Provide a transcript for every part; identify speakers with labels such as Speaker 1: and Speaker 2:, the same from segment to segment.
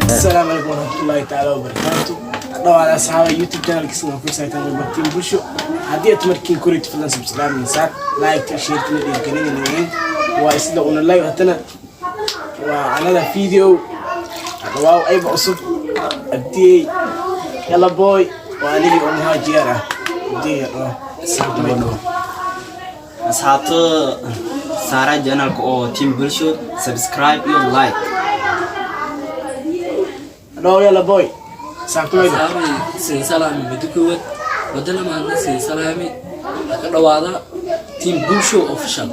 Speaker 1: Asalaamu calaykum waraxmatullaahi tacaala wabarakaatu. Dhawaad asxaaba YouTube channelkiisa waan ku saytan Team Bulsho. Haddii aad markiin korid, fadlan subscribe saar, like, share tana dhiirgelinayeen. Waa isla una live hatana, waa another video. Dhawaaw ayba cusub Abdiyey, Yalla Boy, waa anigii oo muhaajiyaar ah. Abdiyey, dhawa.
Speaker 2: Asxaabta saara channelka oo Team Bulsho, subscribe iyo like.
Speaker 1: Dhawaw Yalla Boy, saabtumayda.
Speaker 3: Asxaabay, siin salaami. Muddo koowaad waddo lamaadna siin salaami. Ha ka dhawaada Team Bulsho Official.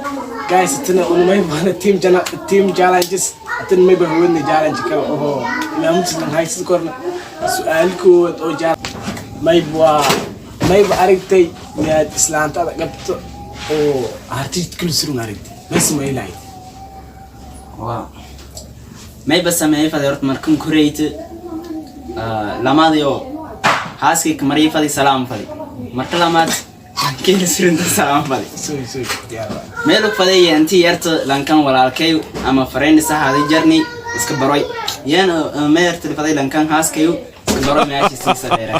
Speaker 1: Guys, tana una may bana team jana team challenges. Tan may ba wadna challenge kale oo imaamada haysid korna. Su'aal kood oo jaa may waa may ba aragtay miyaad islaantada qabto oo hartid kul surun aragtay, may samay lahayd?
Speaker 2: Waa mayba sameeyay faday horta markan koreyta lamaadiyo haaskay kamarii fadi, salaam fadi. Marka lamaad keena surinta salaam fadi.
Speaker 1: Sorry, sorry, diyaar waa.
Speaker 2: Meel faday intii yarta lankan walaalkay ama friend saxaaday jarni iska baroy yan meerta faday lankan haaskayu iska baroy meesha siisa dheera.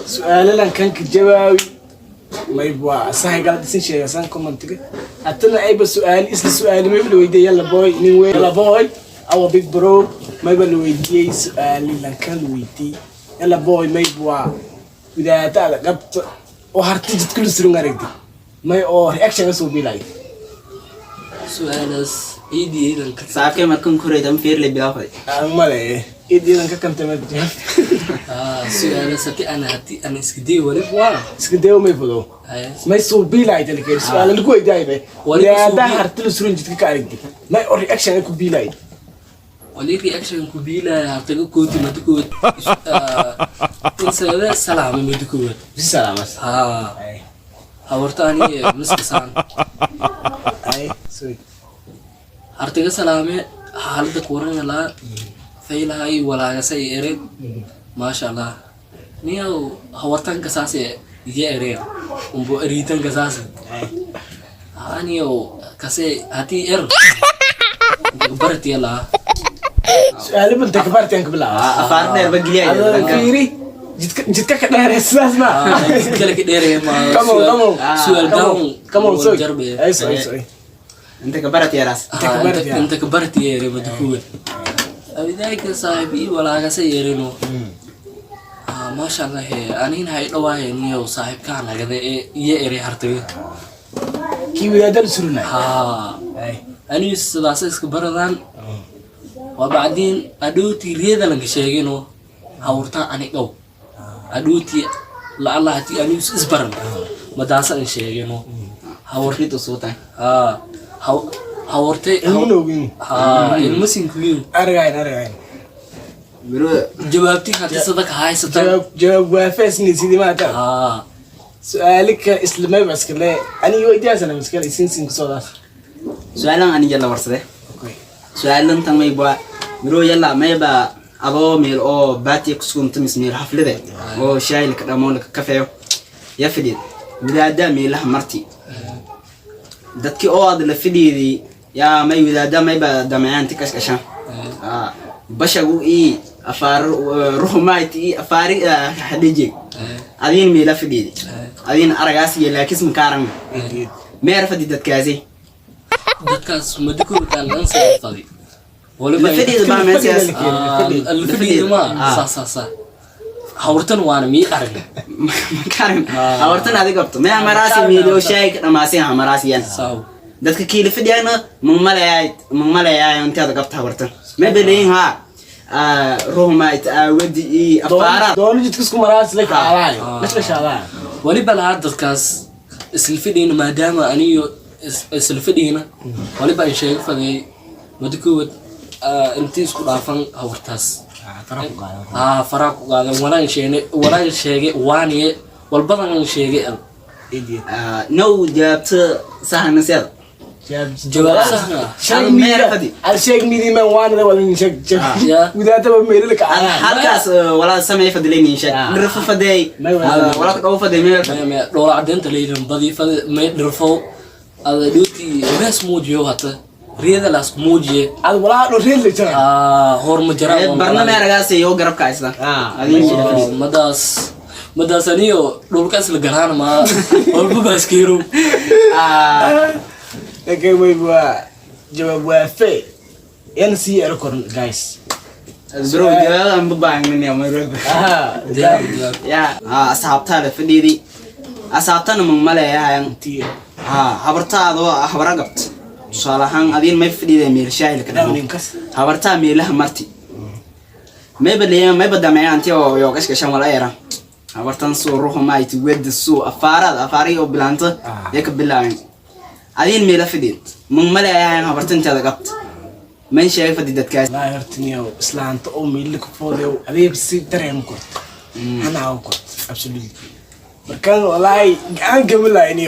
Speaker 1: Su'aalalan kan ka jawaabi may waa sahay gala disin sheegasan commentiga. Hatana ayba su'aal isla su'aali mayba la weydiiyey Yalla Boy, nin weyn. Yalla Boy, our big bro, mayba la weydiiyey su'aali lankan la weydiiyey. Yalla Boy, mayba waa wadaadada qabta oo harti jidka la surun aragtay, may oo reaction ka soo bilay?
Speaker 3: Su-aalaas ciidii ciidan ka
Speaker 2: Saabkay markan koreyta ma feerle bilaa faday.
Speaker 1: Aan male idiidan ka kantay ma.
Speaker 3: Su-aalaas haddii ana iska day waliba waa
Speaker 1: Iska dayo may fudo.
Speaker 3: Haye.
Speaker 1: May soo bilay talkeer su'aal lagu weydiiyey bay
Speaker 3: Waliba soo
Speaker 1: wadaadaha harti la surun jidka ka aragtay, may oo reaction ay ku bilay?
Speaker 3: Wali reaction ku biilaya hartaga kooti muddo koowaad insada salaamay muddo koowaad.
Speaker 1: Salaamas.
Speaker 3: Haa, habarta ani miskasaan.
Speaker 1: Ay, sorry.
Speaker 3: Hartaga salaame, xaaladda kuwarangalaa faylahay walaagasay ereen, maasha Allah. Niyaw hawartanka saase iya ereen umbo eriitanka saase aniyow kase haddii baratiya lahaa.
Speaker 1: Su'aalo banta kabartiyan ka bilaaba.
Speaker 2: Afaar dheer ba geliya.
Speaker 1: Adoo fiiri jidka ka dheer sidaas ma.
Speaker 3: Kale ka dheeraya ma.
Speaker 1: Come on, come on.
Speaker 3: Su'aal
Speaker 1: Come on,
Speaker 3: down.
Speaker 1: come on, sorry.
Speaker 3: Jarbe.
Speaker 1: Ay, sorry, sorry.
Speaker 2: Inta ka barat yaraas.
Speaker 1: Inta ka baratiya.
Speaker 3: Inta ka baratiya ere muddo kuwad abidaayka saaxiib ii walaagasa yerino. Maasha Allah, he anina hay dhawaaye niyow saaxiibkaa nagada ee iyo ere hartaga.
Speaker 1: Kii wadaadada surunay.
Speaker 3: Haa.
Speaker 1: Ay.
Speaker 3: Anigu sidaasa iska baradaan waa bacdiin adhowtii riyada lanka sheegino hawrtaan ani dhow adhowtii lacala haddii anigu isbaran madaasa an sheegino hawr.
Speaker 2: Rid usuutan.
Speaker 3: Haa, hawartay.
Speaker 1: Ilmo noogin.
Speaker 3: Haa, ilmo sinkuyin.
Speaker 1: Argayn, argayn.
Speaker 2: Bro.
Speaker 3: Jawaabti hadii sadaka haysatan.
Speaker 1: Jawaab, jawaab waafeesni sidii maata.
Speaker 3: Haa.
Speaker 1: Su'aalika isla mayba iskale aniga weydiyaasana iskale isin sin kusoodaas.
Speaker 2: Su-aalan ani yalla warsade.
Speaker 1: Okay.
Speaker 2: Su-aalan tan mayba miro yalla mayba adoo meel oo baatiya kusugunta mis meel xaflade oo shaayilka dhamoolka kafeeyo ya fadhid, wadaada meelaha marti dadkii oo aad la fadhiidi yaa may wadaada mayba damayaan tikashkashan bashagu ii afaar ruhumayt ii afaari hadhije adiin meela fadhiidi adiin aragaas iyo laakis makaaran meer fadhi dadkaasi.
Speaker 3: Dadkaas muddo kootaan lan soo fadi waliba.
Speaker 2: La fadhiida baa meeshaas.
Speaker 3: La fadhiida ma saa saa saa hawartan waana mii aragna.
Speaker 2: Makaran hawartan adiga qabto maya maraasi meelo shaay ka dhamaasay ha maraasiyan.
Speaker 3: Saaw.
Speaker 2: Dadka kiila fadhiyana mumaleeyay mumaleeyay intaada qabta hawartan ma beleyin ha ruhmayt awadi i afaara.
Speaker 1: Doono jidka isku maraas la kaalaayo la shaalayo.
Speaker 3: Waliba lahaa dadkaas isla fadhiyna maadaama aniyo isla fadhiyna waliba aan sheego faday muddo koowaad intii isku dhaafan hawartaas. Haa, faraa ku qaadan walaan sheegay, walaan sheegay waaniye walbadan aan sheegay al.
Speaker 2: No, jawaabta sahana seeda.
Speaker 3: Jawaab saxna.
Speaker 1: Sheeg.
Speaker 2: Meer
Speaker 1: Midiga
Speaker 2: fadhi.
Speaker 1: Al sheeg midiman waanada wala sheeg.
Speaker 3: Ya.
Speaker 1: Wadaadaba meelala kacalaa.
Speaker 2: Halkaas walaa samey fadileynin sheeg dhirfa faday.
Speaker 1: May walaal.
Speaker 2: Walaa dhaw faday meel.
Speaker 3: Maya, maya, dhoola cadeynta layidhan badi fadi may dhirfo ada dhootii mees muujiyo hata. Riyada laas muujiye.
Speaker 1: Ad walaa dho reed la jara.
Speaker 3: Ah, horma jaraan.
Speaker 2: Barna meeragaas iyo garabka haysta.
Speaker 3: Ah, madaas aniyo dhulka isla galaan ma walba baaskiiro.
Speaker 1: Laakiin way waa jawaab waafe yan sii ero koran, guys.
Speaker 2: Bro, jawaabaan ma baahnin ya marwalba.
Speaker 3: Diyaar, diyaar.
Speaker 2: Ya, asxaabtaa la fadhiidi, asxaabtana ma maleeyahayan.
Speaker 1: Tiyo.
Speaker 2: Ha, habartaada oo habara qabta, tusaale ahaan adiin may fadhiida meel shaahilka dhamo.
Speaker 1: Ninkas.
Speaker 2: Habartaa meelaha marti mayba leeyan mayba dameeyanti oo yo gashgashan wala era habartan suu ruuxu mayti weda suu afaaraad afaari oo bilaanta. Yay ka bilaabeen adiin meela fadhiid mun maleeyahayan habarta inteeda qabta man sheegay fadhi dadkaas.
Speaker 1: Wallaahi horta niyow, islaanta oo meelila ka foodayo adeeb si dareem korto hanaago korto, absolutely. Markaan wallaahi gacan kama lahayn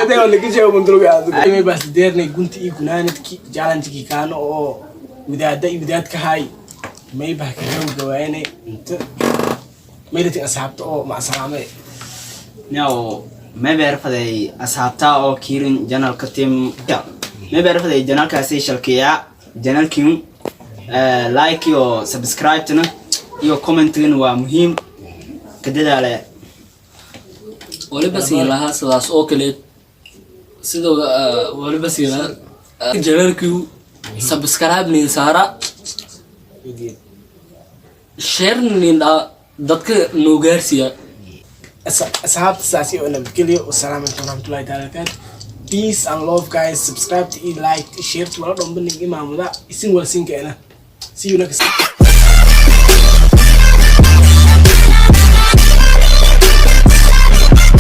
Speaker 1: ade waa laga jawaabo mandulga aad baas deernay gunti iyo gunaanadki challenge-kii kaano oo wadaada iyo wadaadka hay may bah kaga gawaayne inta maylatin asxaabta oo macsalaame.
Speaker 2: Niyow, may beerfaday asxaabta oo kiirin channelka team, may beerfaday channelkaasi shalkiya channelkiin like iyo subscribe-tana iyo commentigana waa muhiim ka dadaale.
Speaker 3: Waliba siin lahaa sidaas oo kale sida waliba siin lahaa channelkii subscribe nin saara, share nin dhaa, dadka noo gaarsiiya.
Speaker 1: Asxaabta saasi oo nabadgelyo. Wasalaamu calaykum waraxmatullahi taala wabarakaatu. Peace and love, guys. Subscribe to, like, share to wala dhanba ning imaamuda isin wala sinkeena. See you next.